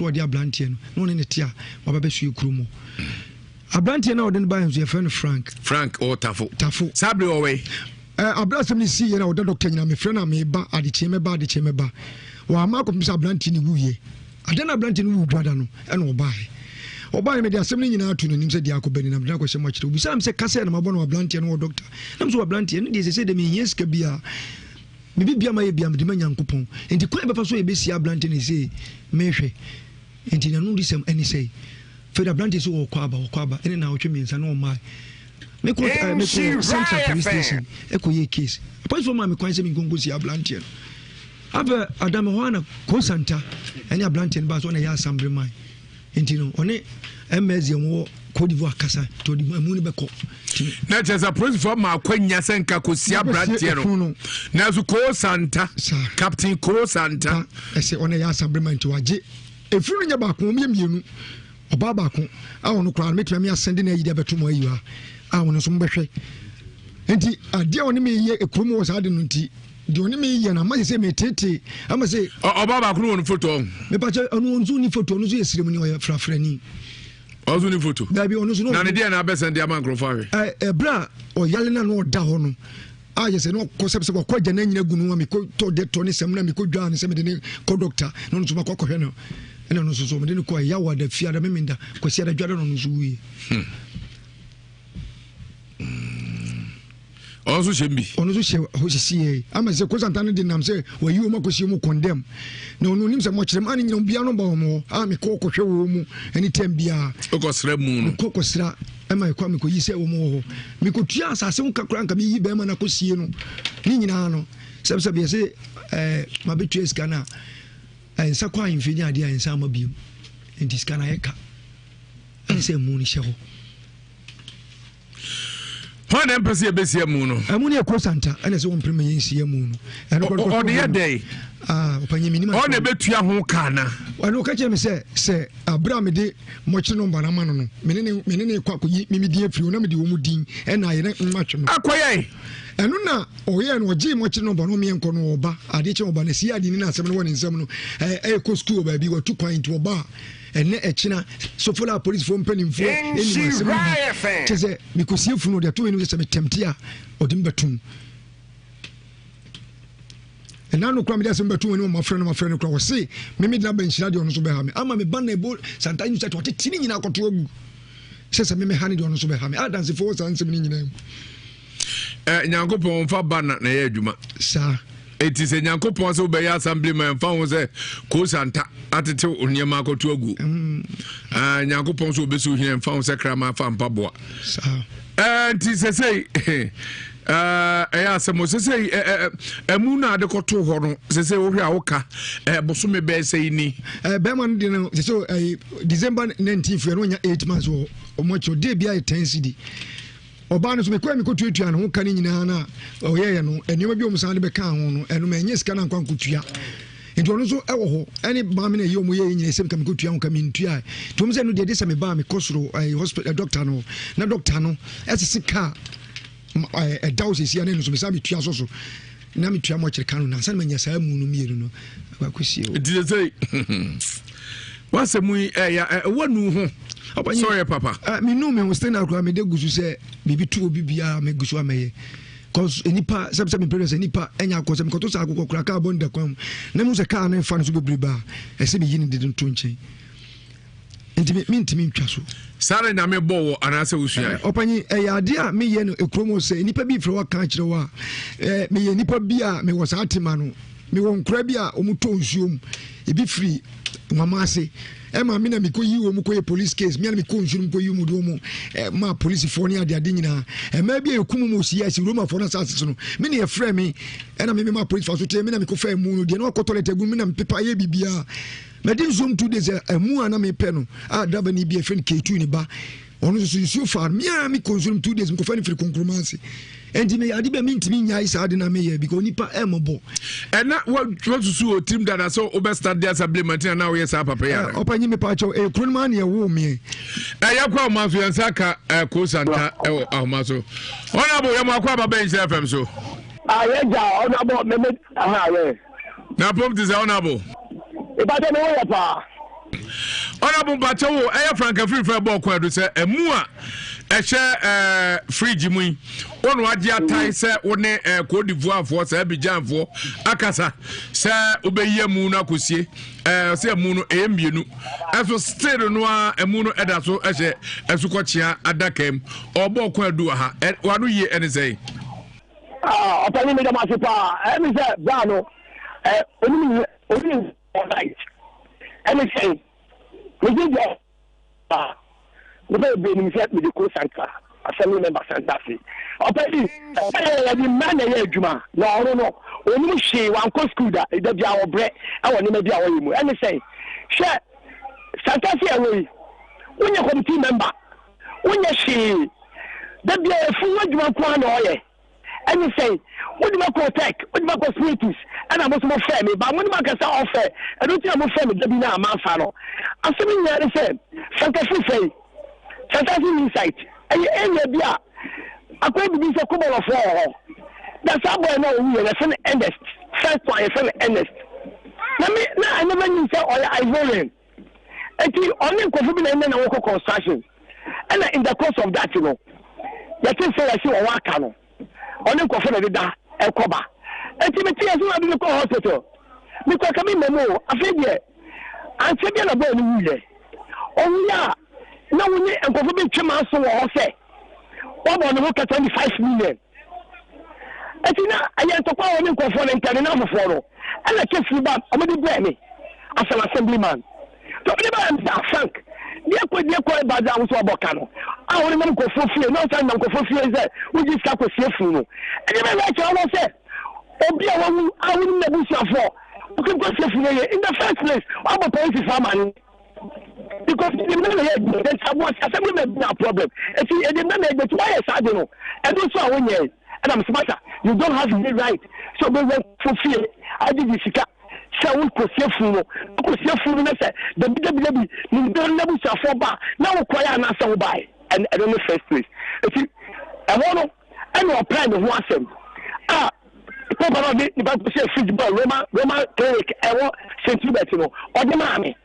korɔ ɔde aberanteɛ no na ɔne ne te a waba bɛsoɛ kurom hɔ. Aberanteɛ no a ɔde no baeɛ nso yɛfrɛ no Frank. Frank ɔwɔ Tafo. Tafo. Saa bere ɔwɔ yi. Ɛ abere asɛm no sii yɛ na ɔda dɔkta nyina mefrɛ no a meba adekyeɛ mɛba adekyeɛ mɛba. Wamma akɔpem sɛ aberanteɛ no wuiɛ. Ada no aberanteɛ no wu dwada no ɛna ɔbaeɛ. Ɔbaeɛ mede asɛm no nyinaa to n'anim sɛ deɛ akɔ bani na mede no akɔhyɛ mu akyerɛ. Obisaa me sɛ ka sɛ na mabɔ no aberanteɛ no wɔ dɔkta. Na me sɛ aberanteɛ no deɛ sɛ sɛ deɛ menhia sika biara. Me bibia mayɛ bia mede ma Nyankopɔn. Nti kwan bɛfa so yɛbɛsie aberanteɛ no sɛ mehwɛ. Nti n'ano de sɛm ɛne sɛe. Fei de aberanteɛ sɛ ɔkɔ aba ɔkɔ aba ɛne naawɔtwe mmiɛnsa na ɔmmae. Mekɔ eh, mekɔ Central Police Station ɛkɔ yɛ case. Apolisifoɔ maa me kwan sɛ menkɔ nkɔsie aberanteɛ no. Afei adam hɔ ana Kosanta ɛne aberanteɛ no baa so ɔna ɛyɛ asambere man. Nti no ɔne MS deɛ wɔwɔ Cote d'Ivoire kasa nti ɔde ɛmu no bɛkɔ. Na kyerɛ sɛ apolisifoɔ ma akwanya sɛ nka kɔsi aberanteɛ no nanso Kosanta Captain Kosanta ɛsɛ ɔna ɛyɛ asambere man nti wagye Efunu no nyɛ baako, wɔn yɛ mmienu. Ɔbaa baako a ɔno koraa no mɛtumi ame asɛnde na ayi de abɛto mo ayi ha a ɔno nso mobɛhwɛ. Nti adeɛ a ɔne me yɛ ekurom wɔ saa ade no nti deɛ ɔne me yɛ no ama sɛ sɛ metetee ama sɛ. Ɔbaa baako no wɔ no foto ɔho. Mepakyɛ ɔno nso ni foto, ɔno nso yɛ siremuni, ɔyɛ frafrani. Ɔno nso ni foto. Dabi ɔno nso. Na ne deɛ na abɛsɛn de ama nkurɔfoɔ ahwɛ. Ɛ ɛbrɛ a ɔyale na na ɔda hɔ no. A yɛ sɛ na ɔkɔ sɛ sɛ wakɔ agya no anyina gu no a mekɔ tɔ dɛ tɔ ne sɛm na mekɔ dwaa no sɛ mede ne kɔ dɔkta na ɔno nso makɔ akɔhwɛ no ɛna ɔno nso so mede no kɔ ɛya wɔ ada fiada memenda kwasi ada dwada na ɔno nso wuiɛ. Ɔno nso hyɛ bi. Ɔno nso hyɛ hɔ sisi yɛ ama sɛ kosanta no de nam sɛ wɔyi wɔn akɔsi wɔn kɔndɛm na ɔno onim sɛ mɔkyerɛ mu a ne nyina obiara no ba wɔn hɔ a mekɔ kɔhwɛ wɔn mu ɛne tɛm biara. Wokɔsra mu no. Mekɔ kɔsra ɛma ɛkɔ a mekɔyi sɛ wɔn wɔ hɔ mekɔtua asase ho kakra nka meyi bɛrima no akɔsie no ne nyinaa no sɛbsɛb yɛ sɛ ɛɛ mabɛtua sika no a nsa kɔ ahemfie ne adeɛ a nsa ama biom nti sika no ayɛ ka ɛne sɛ mu no hyɛ hɔ. Hwan na mpɛ sɛ yɛbɛsi amu no? Ɛmu no yɛ kosanta ɛna sɛ wɔmpere ma yɛnsi amu no. Ɔde yɛ dɛn? Ah, ɔpanyin mi nim Ɔna ɛbɛtua ho ka na. Ɛna ɔka kyerɛ me sɛ sɛ abere a mede mɔkyere nɔmba no ama no no mene ne mene ne kɔ akɔyi me me din afiri hɔ na mede wɔn din ɛna ayɛ na mmatwe no. Akɔyɛ. Ɛno na ɔyɛ no ɔgyee mɔkyere nɔmba no ɔmeɛ nkɔ no ɔba adeɛ kyɛ ɔba na si ade ni na asɛm no wɔ ne nsɛm no ɛɛ ɛkɔ sukuu wɔ baabi watu kwan nti ɔba a Ɛnnɛ ɛkyena Sofola apolisifoɔ mpanimfoɔ nim asɛm no bi kyɛ sɛ mekɔsie funu ɔde ato m'anim sɛ sɛ metɛmte a ɔde me bɛtom. Ɛna no kora mede asɛm bɛto m'anim mafrɛ no mafrɛ no kora ɔse me mede aba nhyira deɛ ɔno nso bɛha me ama me ba na ɛbɔ santa nyu sɛ ɔtete ne nyinaa kɔto agu sɛ sɛ meme ha ne deɛ ɔno nso bɛha me adansefoɔ wɔ saa nsɛm no nyinaa mu. Eh, nyankopɔn mfa ba na na ɛyɛ adwuma saa. Eti sɛ nyankopɔn sɛ wobɛyɛ assembly man mfa ho sɛ kosanta atete nneɛma akɔto agu. Ah, nyankopɔn sɛ wobɛsi ohia mfa ho sɛ kraman fa mpaboa. Saa. Eh, nti sɛsɛi eh, ɛyɛ asɛm o sɛsɛi ɛmu no ade kɔto hɔ no sɛsɛi wohwɛ a woka bosome bɛɛ sɛ ni. Bɛrima no de no sɛsɛ December 19 fo ɛno ɔnya 8 months wɔ ɔmo akyi ɔde bi ayɛ 10 cedi. Ɔbaa no nso, mekɔɛ mekɔtuatua ne ho ka no nyinaa no a ɔyɛeɛ no, nneɛma bi a wɔsan de bɛkaa ho no, ɛno manyɛ sika no ankɔ ankɔtua. Nti ɔno nso ɛwɔ hɔ, ɛne maame no ɛyɛ wɔn yɛyɛ nyinaa sɛ nka mekɔtua ho ka mentua. Nti wɔn sɛ ɛno deɛ de sɛ mebaa mekɔ soro ɛyɛ hospital dɔkta no na dɔkta no ɛsese kaa ɛda wo sɛsi a na ɛno nso mesan metua so so na metua mɔkyere ka no na ansa na manya saa mu no mmienu no akɔsie o. Nti sɛ wasɛm yi ɛyɛ ɛwɔ nu ho sɛ ɔyɛ papa. Menu me ho still na koraa mede gu so sɛ biribi to obi biara megu so amɛyɛ cause nipa sɛ sɛ mepere sɛ nipa ɛnya akɔ sɛ mekɔto saa akokɔ koraa kaa bɔ nda kwan mu na mu sɛ kaa no mfa no so bebrebe a ɛsɛ meyi no de no to nkyɛn nti mentumi ntwa so. Saa na Nyame bɔ wɔ anaasɛ wosua? Ɔpanyin, ɛyɛ adeɛ a meyɛ no ekurom hɔ sɛ nipa bi frɛ waka akyerɛ wo a, meyɛ nipa bi a mewɔ saa tema no. Mewɔ nkora bi a wɔn tɔ nsuo mu, ebi firi nwama ase. Ɛma me na mekɔ yi wɔn kɔ yɛ police case, me na mekɔ nsuo no mu kɔ yi wɔn de wɔn ma polisifoɔ ne adeade nyinaa. Mmaa bi a yɛkum mu si asi Romafoɔ no asase so no, me na yɛfrɛ me, ɛna me mema polisifoɔ so teɛ, me na mekɔ fɛ mu no, deɛ na wakɔ toilet agu me na mepepa yɛ biribiara. Madi nsuom 2 days a ɛmu a na mepɛ no a driver ni bi a yɛfrɛ no K2 ne ba ɔno nso so nsuo faa no mea mekɔ nsuo no 2 days mekɔfa no firi Konkroma ase ɛnti meyɛ ade bɛ mentumi nyae saa ade na meyɛ because nipa ɛmmɔbɔ. Ɛna wasusu wɔ tirim dada sɛ wobɛ start de assembly man ntina na woyɛ saa papa yi ana? Ɔpanyin mepa kyɛw ɛyɛ kuro no mu a na ɛwoo meɛ. Ɛyɛ kɔ ahoma so yɛn nsa ka Kosanta ɛwɔ ahoma so. Honorable yɛ mo akɔ aba bɛn nhyira FM so. Ayɛ gya honorable meme aha yɛ. Na pom te sɛ honorable. Ìbàdàn mi wò yɛ paa. Honorable mpakyɛ wo ɛyɛ franka firi fɛ bɔɔ kwan do sɛ ɛmu a ɛhyɛ ɛɛ fridge mu yi wɔn agye atae sɛ wo ne ɛɛ Cote d'Ivoire foɔ sɛ Abidjan foɔ akasa sɛ wobɛyi ɛmu no akɔsie ɛɛ sɛ ɛmu no ɛyɛ mmienu ɛso still no a ɛmu no ɛda so ɛhyɛ ɛsukɔkyea adaka mu ɔbɔɔ kwan do wɔ ha ɛ wano yie ɛne sɛn. Ɔpanyin mi dɛm ase paa ɛmi sɛ baa no ɛ onim onim ɔlight ɛne sɛn megye deɛ a nipa bebree nim sɛ mede ko santa assembly member santa ase ɔpɛ bi ɛyɛ yɛde mmaa na ɛyɛ adwuma na ɔno no onim hwee wankɔ sukuu da da bi a ɔbrɛ ɛwɔ nneɛma bi a ɔyɛ mu. Ɛne sɛn? Hwɛ, santa ase ɛwɔ yi, wonyɛ committee member, wonyɛ hwee, da bi a efu ho adwuma nko ara na ɔyɛ. Ɛne sɛn? Wode bɛkɔ tech, wode bɛkɔ spiritus, ɛna mo nso mofrɛ me ba mo ne mo akasa ɔfɛ, ɛno nti na mofrɛ me da bi na mamfa no. Asɛm no nyinaa ne sɛ Santase fɛ yi, Santase new site, ɛyɛ area bi a akɔyɛ biribi sɛ kobɔlɔfoɔ wɔ hɔ. Na saa boy no a ɔwuiɛ no yɛfrɛ no Ernest, first one yɛfrɛ no Ernest. Na me na I never knew sɛ ɔyɛ Ivorian. Eti ɔne nkurɔfo bi na ɛnɛ na wɔkɔ construction. Ɛna in the course of that no, yɛte sɛ yɛse wɔwɔ aka no, ɔne nkurɔfo na ɛdeda ɛkɔ ba. Eti mete yɛse wɔde no kɔ hospital. Mekɔ ka me mmam o, afei deɛ ankyɛ bia na bɔɔ no wuyɛ. Owuiɛ a na wo ne nkurɔfo bi twe m'aso wɔ hɔ sɛ wɔbɔ ne ho ka 25 million. Eti na ɛyɛ ntɔkwa a wɔne nkurɔfoɔ no ntɛm ne n'afofoɔ no ɛna case no ba wɔde brɛɛ me as an assemblyman. Nti wɔde baeɛ no sɛ Frank deɛ kɔ deɛ kɔ ɛba dze a wo nso wabɔ ka no a wɔde nam nkurɔfoɔ fie na ɔsan nam nkurɔfoɔ fie sɛ wogye sika kɔsie funu no. Ɛdeɛ bɛyɛ na ɛkyerɛ wɔn sɛ obi a wawu a wonim n'abusuafoɔ wotumi kɔsie funu yɛ in the first place wabɔ polisifoɔ amanneɛ. Because yɛde mmara na ɛyɛ adwuma nti aboa sɛ asɛm no ma bi problem eti yɛde mmara na ɛyɛ adwuma wayɛ saa de no ɛno nso a wonyɛ ɛna mesɛ masa you don't have any right sɛ ɔbɛwura fo fie agyegye sika sɛ wokɔsie funu no wokɔsie funu no na sɛ dabi dabi dabi ne nipa no n'abusuafoɔ ba na wokɔyɛ anaasɛ wobae ɛno ne first place eti ɛhɔ no ɛna ɔpɛɛ ne ho asɛm a paper na ɔde nipa kɔhyɛ fridge bɔ Roman clinic ɛwɔ St Hubert no ɔde maa me.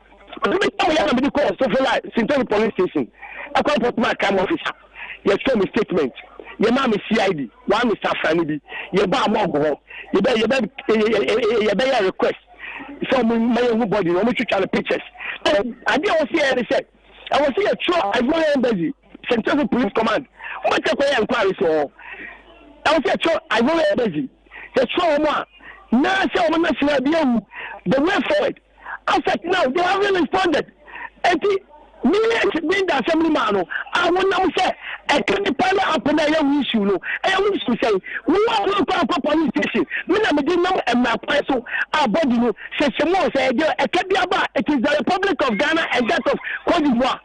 Ɔde me tɔn yɛ na mede kɔɔ Sofola St Tony police station ɛkɔ report maa crime officer. Yɛtwerɛ me statement, yɛmaa me CID one Mr Afrani bi, yɛbaa morgue hɔ, yɛbɛ yɛbɛ yɛbɛyɛ request sɛ ɔmo ma yɛhu body no, ɔmo twitwa no pictures. Adeɛ a wɔsi yɛ ne sɛ ɛwɔ sɛ yɛtwerɛ Ivorian Embassy, St Joseph Police Command, wɔbɛtɛ kɔyɛ enquiry so hɔ. Ɛwɔ sɛ yɛtwerɛ Ivorian Embassy, yɛtwerɛ wɔn a na sɛ wɔn national bi awu, the way forward. As at now, they haven't responded. Eti, me being the assembly man no, a wonam sɛ ɛka nipa na apɛ na ɛyɛ wo issue no, ɛyɛ wo issue sɛn? Wo a wonkɔ akɔ police station, me na mede nam mmara kwan so a body no sɛ sɛ mo sɛ ɛde ɛka bi aba, it is the Republic of Ghana and that of Cote d'Ivoire.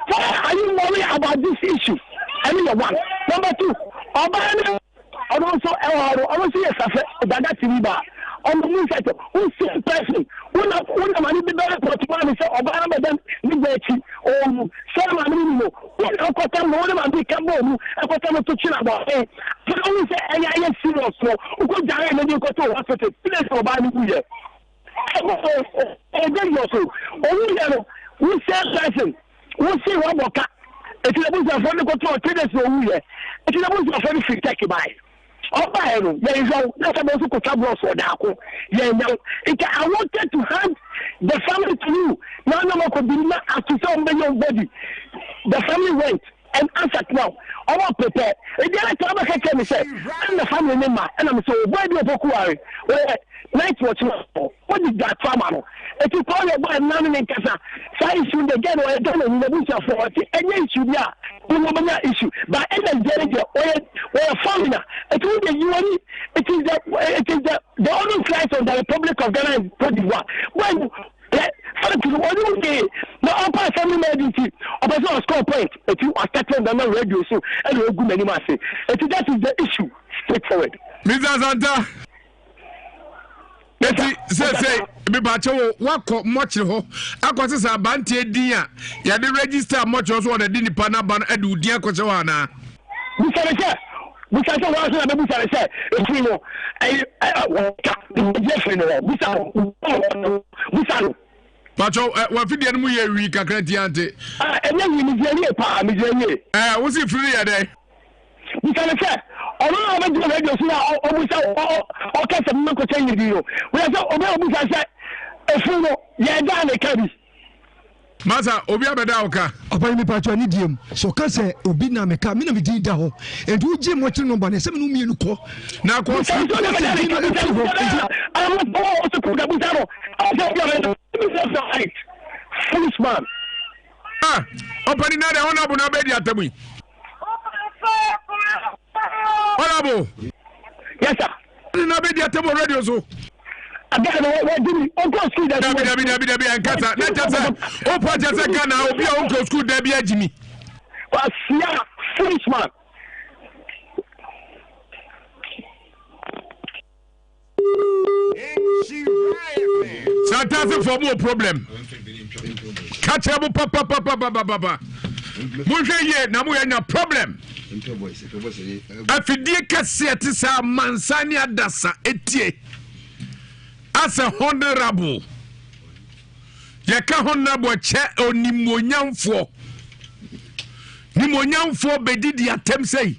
Why are you worried about this issue? Ɛno yɛ one. Number two, ɔbaa no ɔno nso ɛwɔ hɔ no, ɔno nso yɛ safe dada tv ba ɔno mu sɛ wo same person wona wona maame bi bɛrɛ pɔtɔ maa mi sɛ ɔbaa no bɛda ne gya akyi ɔwu sɛ maame no ni no wona ɔkɔtam no wone maame ka bɔɔ mu ɛkɔtam no to kyerɛ abɔnten afei wohu sɛ ɛyɛ ayɛ serious no wokɔ gyae no de kɔtɔ hospital place ɔbaa no wuyɛ ɛyɛ dangerous o ɔwuyɛ no wo same person wo se wabɔ ka eti na busuafoɔ no kɔtɔ 3 days na ɔwuyɛ eti na busuafoɔ no firi Turkey bae ɔbaeɛ no yɛnhwɛ wo na sɛ bɛ nso kɔtwa blɔs wɔ daako yɛnya wo. Nti I wanted to hand the family to you na ɔne ɔmo akɔbiri na ato sɛ ɔmo bɛyɛ wo body. The family went and as at now ɔmo prepare ebi ara kyerɛ ɔbɛka kyerɛ me sɛ ɛna family ne ma ɛna me sɛ ɔbɔ bi ɔpɔku ware wɔyɛ night watch ma wɔde gya ato ama no eti kɔ ɔyɛ bɔ ɛna ne ne nkasa saa issue de gɛn ɔyɛ Ghana ni n'abusuafoɔ ɔte ɛnyɛ issue bi a wɔn bɛnya issue but ɛna deɛ ne deɛ ɔyɛ foreigner eti wo deɛ yi wani it is the only flight of the Republic of Ghana and Cote d'Ivoire when fact no ɔne mu de na ɔpa assembly man bi nti ɔpɛ sɛ ɔscore point eti ɔstarted nana radio so ɛna ogu n'anim ase eti that is the issue straightforward. Mr. Santa. Eti sese mipakyɛ wo wakɔ mɔkyere hɔ akɔ sesa abanteɛ din a yɛde register mɔkyere so wɔde de nipa n'aba no ɛde wo din akɔhyɛ hɔ anaa. Bisa ne sɛ bisa sɛ wɔn nso na bɛbusa ne sɛ efiri no ɛyi ɛ wɔka ɛdi efiri no hɔ bisa no bisa no. Pakyɛw ɛ wafidie no mu yɛ wii kakra nti ante. Ah ɛnyɛ wii megyina yie paa megyina yie. Ɛɛ wosi firi no yɛ dɛn? Bisa no sɛ ɔno na ɔbɛgyina radio so na ɔbusa ɔka sɛ mekɔkyɛ yɛ din no woyɛ sɛ obi a ɔbusa sɛ efunu no yɛda ne ka bi. Masa obi abɛda wo ka. Ɔpanyin mi paatwa ne diem sɛ ɔka sɛ obi na meka me na me din da hɔ nti wogye mmɔkyere nɔmba no ɛsɛ me no mmienu kɔ na kɔ sɛ din no ɛfiri hɔ nti Foolish man. Ah, ɔpanyin na deɛ ɔnabo na abɛdi atamu yi. Honorable. Yes, sir. Ní na bɛ di atɛm wɔ radio so. Abẹ́rẹ́ ni wọ́n di mi, ó kọ́ sukuu dàbí. Dabi dabi dabi dabi ɛnkasa na kyɛ sɛ o pa kyɛ sɛ Ghana obi a ɔnkɔ sukuu dabi agyi mi. Kwasia foolish man. Santase fɔ mo problem. Ka kyerɛ mo papapapapapa. Monhwɛ yie na moyɛ nya problem. Afidie kɛseɛ te sɛ amansan ne adasa etie. Asɛ honorable. Yɛka honorable kyɛ onimuonyamfoɔ. Nimonyamfoɔ bɛdidi atɛm sɛi.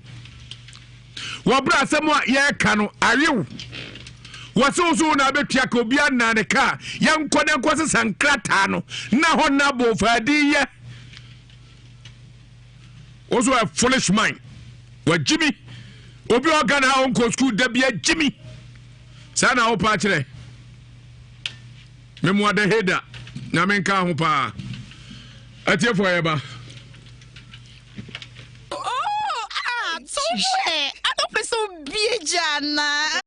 Wɔ berɛ asɛm a yɛreka no awew. Wɔse wo so wo na abɛtua ka obi anaa ne kaa. Yɛnkɔ na nkɔ sesa nkrataa no na hɔ na bofaadi yɛ. Wo so a foolish man. Wagyimi. Obi a ɔka na ɔnkɔ sukuu da bi agyimi. Saa na wopa akyerɛ. Memoa da heda. Nyame nka ho paa. Atiefoɔ yɛba. Oh, ah, somewhere. I don't feel so big, Jana.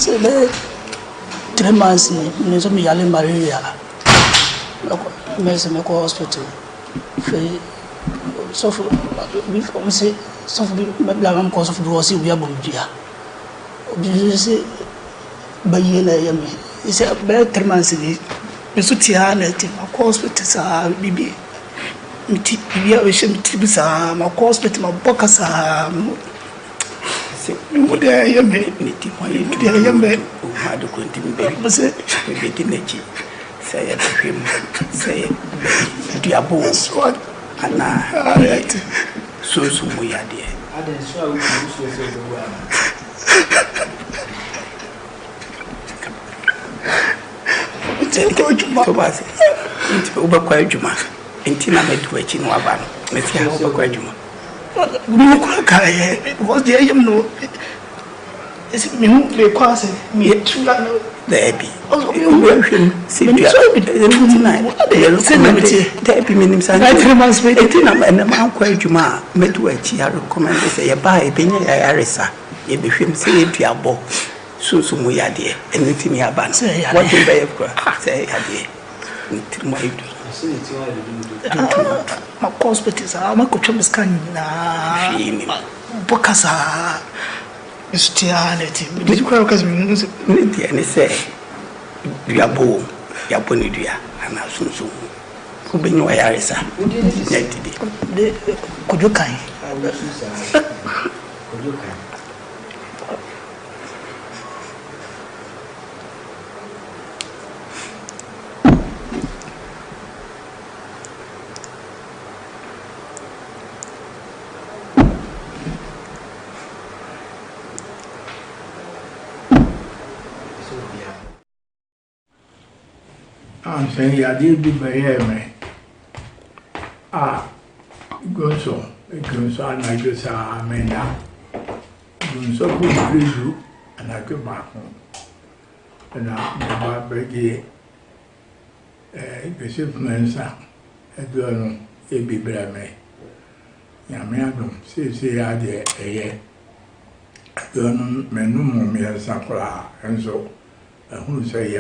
Sɛ bɛyɛ 3 months ni menim sɛ meyare malaria. Mɛsɛ mɛkɔ hospital. Afei sɔfo bi ɔmo se sɔfo bi mɛbla ma mekɔ sɔfo bi hɔ, ɔse obi abɔ me dua. Obi nso se bayie na ɛyɛ me. Sɛ bɛyɛ 3 months ni me so te ha na ɛte makɔ hospital saa biribi me ti biribi a bɛhyɛ me tirim saa makɔ hospital mabɔ ka saa mehu deɛ ɛyɛ me ne ti ho ayɛ mehu deɛ ɛyɛ me. Ohu ade ko nti sɛ mebɛdi n'akyi sɛ yɛbɛhwɛ mu sɛ duabɔ wɔ anaa ɛyɛ sunsum mu yadeɛ. Adɛn nso a wotumi wosuro sɛ wobɛwu anaa? Tobase nti wobɛkɔ adwuma nti na mɛdi w'akyi na waba no mɛsi ha wobɛkɔ adwuma. Mehu kora kaeɛ because deɛ ɛyɛ me no ɛsɛ mehu mekɔ ase metu a no Daabi, wobɛhwɛ mu sɛ dua nti na yɛrecommend. Daabi, menim saa nti na ɛnɛ mankɔ adwuma a mɛdi w'akyi arecommend sɛ yɛbaa yɛbɛnya yɛayaresa yɛbɛhwɛ mu sɛ yɛduabɔ sunsum mu yadeɛ ɛno nti ne yɛaba no wɔdwen bɛyɛ kora sɛ ɛyɛ yadeɛ ne tirim ayɛ du. Ɔse ne ti ayɛ duduudu. Makɔ hospital saa makɔtwa me scan nyinaa hwee nim bɔ ka saa meso te a na ɛte mede kora ka sɛ mehu sɛ ne deɛ ne sɛ duabɔ wɔ mu yɛabɔ ne dua anaa sunsum mu wobɛnya wayaresa na didi. De Kodwo kan. A wosu saa. Kodwo kan. Sɛ obiara. Ansa yadeɛ bi bɛyɛɛ me a dwonsɔ dwonsɔ anadwo saa menda. Dwonsɔ gu mprɛdu anadwo baako na meba bɛgye Joseph Mensah aduro no ebi brɛ me. Nyame adom seesei adeɛ ɛyɛ. Aduro no menom mmiɛnsa koraa nso mahunu sɛ ɛyɛ.